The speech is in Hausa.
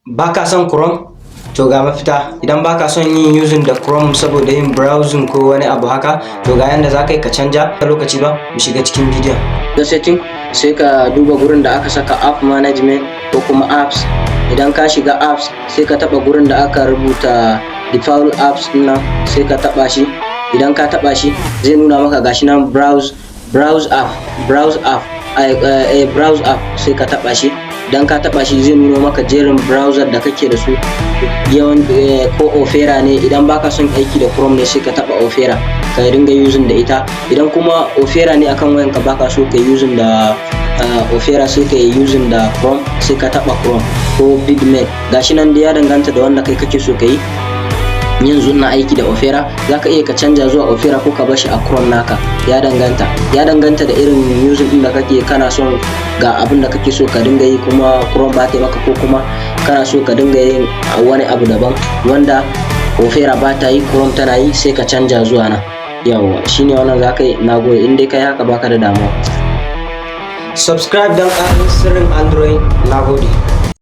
Baka son Chrome? To, ga mafita. Idan baka son yin using da Chrome saboda yin browsing ko wani abu haka, to ga yanda za ka yi ka canja. Lokaci ba mu shiga cikin bidiyon. Ga setting, sai ka duba gurin da aka saka app management ko kuma apps. Idan ka shiga apps, sai ka taba gurin da aka rubuta default apps nan, sai ka taba shi. Idan ka taba shi, zai nuna maka gashi nan browse app, browse app, browse app, sai ka taba shi. Idan ka taba shi, zai nuno maka jerin browser da kake da su yawan ko Opera ne. Idan baka son aiki da Chrome ne, sai ka taba Opera ka dinga using da ita. Idan kuma Opera ne akan wayanka, baka so ka using da Opera, sai ka yi using da Chrome, sai ka taba Chrome ko Vidmate. Gashi nan dai, ya danganta da wanda kai kake so ka yi. Yanzu ina aiki da Opera, za ka iya ka canja zuwa Opera ko ka bar shi a Chrome naka. Ya danganta da irin using din da kake. Kana son ga abin da kake so ka dinga yi kuma Chrome ba ta maka, ko kuma kana so ka dinga yin wani abu daban wanda Opera ba ta yi, Chrome tana yi, sai ka canja zuwa nan. Yawwa, shine wannan za ka yi. Nagode. In dai kai haka, baka da damuwa. Subscribe don ƙarin sirrin Android. Nagode.